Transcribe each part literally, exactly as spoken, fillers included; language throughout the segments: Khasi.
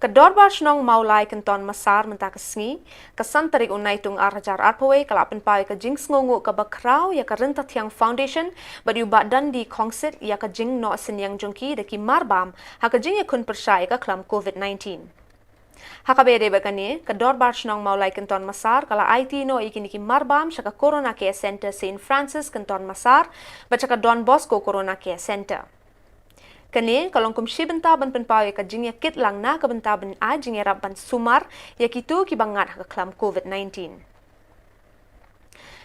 Ka Dorbar Shnong Mawlai Kynton Massar mynta ka sngi, ka san tarik u Naitung ar hajar arphew wei, ka la pynpaw ïa ka jingsngewnguh kaba khraw ïa ka Ryntathiang Foundation bad ïa u Bah Dundee Khongsit ïa ka jingnoh synñiang jong ki da ki marbam ha ka jingïakhun pyrshah ïa ka khlam covid nineteen. Ha kaba ïadei bad kane, ka Dorbar Shnong Mawlai Kynton Massar ka la aiti noh ïa kine ki marbam sha ka Corona Care Centre Saint Francis Kynton Massar bad sha ka Don Bosco Corona Care Centre. Kane ka long kum shi bynta ban pynpaw ïa ka jingïakit lang na ka bynta ban ai jingïarap ban sumar ïa kito kiba ngat ha ka khlam covid nineteen.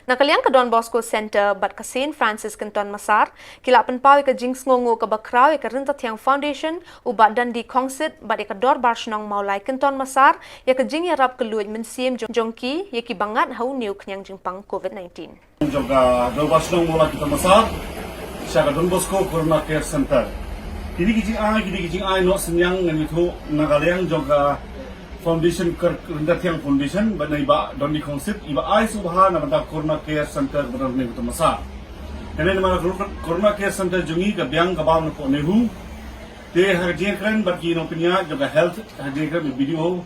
Na ka liang ka Don Bosco Centre bad ka Saint Francis Kynton Massar ki la pynpaw ïa ka jingsngewnguh kaba khraw ïa ka Ryntathiang Foundation, u Bah Dundee Khongsit bad ïa ka Dorbar Shnong Mawlai Kynton Massar ïa ka jingïarap kylluid mynsiem jong, jong ki ïa kiba ngat ha une u khñiang jingpang covid nineteen. Jong ka Dorbar Shnong Mawlai Kynton Massar sha ka Don Bosco Corona Care Centre. Kine ki jingai, kine ki jingai noh synñiang ngan ïathuh na ka liang jong ka Foundation, ka Ryntathiang Foundation, bad na i Bah Dundee Khongsit, iba ai sngewbha na bynta Corona Care Centre Bah Dundee Khongsit Massar. Kane namar ka Corona Care Centre jong ngi ka biang ka bam napoh NEHU. Te ha ka jingkren bad ki nongpynïaid jong ka health, ha ka jingkren bad B D O,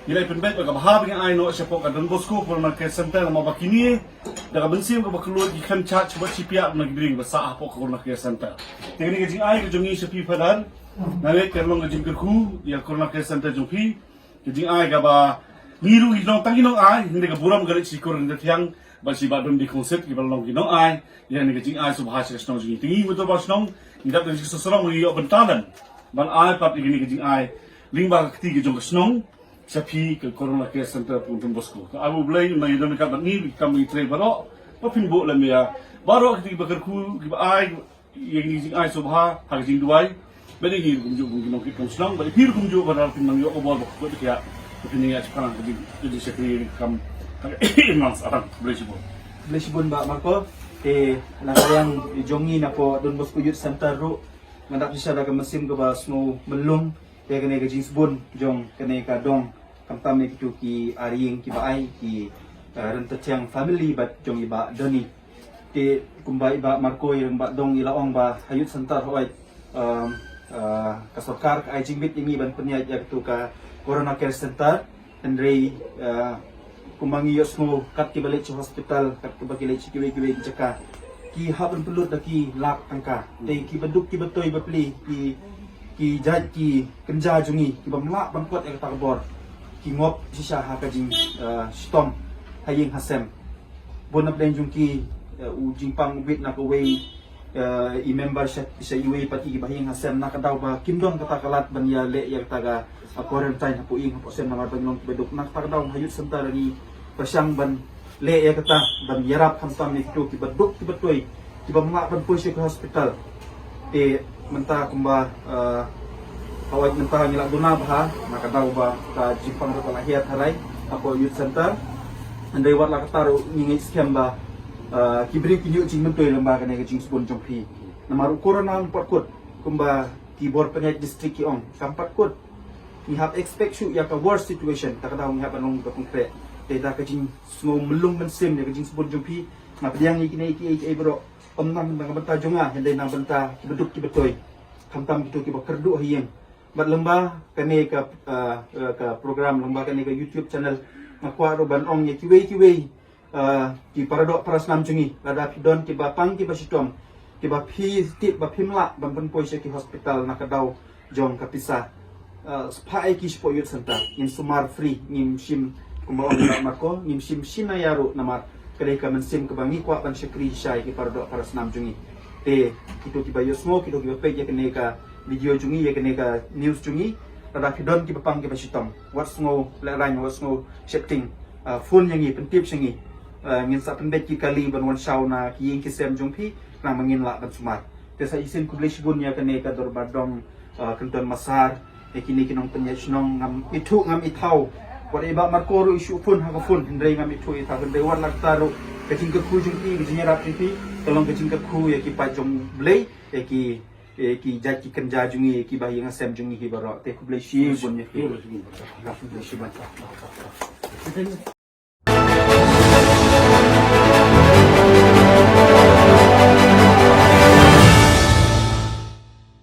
ngi la pynbeit ba ka bha ba ngi ai noh shapoh ka Don Bosco Corona Care Centre namar ba kine da ka mynsiem kaba kylluid ki khlem charge bad shi piak na ki briew ba sah hapoh ka Corona Care Centre. Te kane ka jingai ka jong ngi sha phi Father, nga ngeit ka long ka jingkyrkhu ïa ka Corona Care Centre jong phi. Ka jingai kaba ngi ruh ngi long tang ki nongai, hynrei ka burom ka leit sha ki Ryntathiang bad sha i Bah Dundee Khongsit kiba long ki nongai ïa kane ka jingai sngewbha sha ka shnong jong ngi. Te ngi mynta ba shnong ngi dap da ka jingsngewsarong ngi ïoh bynta lem ban ai pat ïa kane ka jingai lyngba ka kti ka jong ka shnong sha phi ka Corona Care Centre Pung Don Bosco. Ka ai U Blei un nang ïadon ryngkat bad ngi, ki kam ngi trei baroh ba phin buh lem ïa baroh kito kiba kyrkhu kiba ai ïa kine ki jingai sngewbha ha ka jingduwai. Bad ïa ngi ruh kumjuh kum ki nongkit kam shnong, bad ïa phi ruh kumjuh ba phin nang ïoh ka bor ba khuid ïa ba phin nang ïa shipang ka jing, ka jingshakri kam ha ka imlang sarong. Khublei shibun. Khublei shibun Bah Marco. Te na ka liang jong ngi napoh Don Bosco Youth Centre ruh nga dap shisha da ka mynsiem kaba sngewmyllung ïa kane ka jingsbun jong kane ka dong, khamtam ïa kito ki ar ïing kiba ai, ki, eh, Ryntathiang family bad jong i Bah Dundee. Te kumba i Bah Marco i rangbah dong i la ong ba ha Youth Centre hooid, um, eh, ka sorkar ka ai jingbit ïa ngi ban pynïaid ïa kito ka Corona Care Centre. Hynrei, eh, kumba ngi ïohsngew kat kiba leit sha hospital, kat kiba ki leit sha kiwei kiwei ki jaka, ki hap ban pynlut da ki lak tyngka. Te kiba duk kiba toi bapli, ki, ki jait ki kynja jong ngi kiba ym lah ban kot ïa kata ka bor, ki ngop shisha ha ka jing, eh, shitom ha ïing ha sem. Bun na pdeng jong ki, eh, u jingpang u bit na kawei, eh, i member sha, sha iwei pat i ba ha ïing ha sem, na ka daw ba kim don kata ka lad ban ïaleh ïa kata ka, ah, quarantine hapoh ïing hapoh sem namar ba ngi long kiba duk. Na kata ka daw ha Youth Centre ngi pyrshang ban leh ïa kata ban ïarap khamtam ïa kito kiba duk kiba toi, kiba ym lah ban poi sha ki hospital. Te mynta kumba, eh, hooid mynta ngi la duna bha na ka daw ba ka jingpang ruh ka la hiar tharai hapoh Youth Centre. Hynrei wat la katta ruh ngi ngeit skhem ba, eh, ki briew kin ïoh jingmyntoi lyngba kane ka jingsbun jong phi. Namar u corona um pat kut, kumba ki bor pynïaid district ki ong, kam pat kut. Ngi hap expect shuh ïa ka worst situation, ta ka daw ngi hap ban long kiba konkret. Te da ka jingsngew myllung mynsiem ïa ka jingsbun jong phi, nga pdiang ïa kine kiei kiei baroh, ym na ka bynta jong nga, hynrei na ka bynta kiba duk kiba toi, khamtam kito kiba kyrduh ha ïing. Bad lyngba kane ka, ah, ah, ka program, lyngba kane ka YouTube channel, nga kwah ruh ban ong ïa kiwei kiwei, ah, ki paradoh parasnam jong ngi, lada phi don kiba pang kiba shitom, kiba phi tip ba phim lah ban pynpoi sha ki hospital na ka daw jong ka pisa, ah, spah ïa ki shapoh Youth Centre. Ngin sumar free, ngim shim, kumba ong i Bah Marco, ngim shim shi naya ruh namar ka dei ka mynsiem kaba ngi kwah ban shakri sha ïa ki paradoh parasnam jong ngi. Te kito kiba ïohsngew, kito kiba peit ïa kane ka video jong ngi, ïa kane ka news jong ngi, lada phi don kiba pang kiba shitom, wat sngew lehraiñ, wat sngew sheptieng, ah, phone ïa ngi, pyntip sha ngi. Ah, ngin sa pynbeit ki kali ban wan shaw na ki ïing ki sem jong phi, khnang ba ngin lah ban sumar. Te sa shisien khublei shibun ïa kane ka Dorbar Dong, ah, Kynton Massar, ïa kine ki nongpynïaid shnong. Ngam ithuh ngam ithaw. Wat i Bah Marco ruh i shu phone ha ka phone, hynrei ngam ithuh ithaw, hynrei wat la katta ruh ka jingkyrkhu jong phi, ka jingïarap jong phi ka long ka jingkyrkhu ïa ki paid jong U Blei, ïa ki, ïa ki jait ki kynja jong ngi, ïa ki ba ha ïing ha sem jong ngi hi baroh. Te khublei shibun ïa phi. Khublei shibun.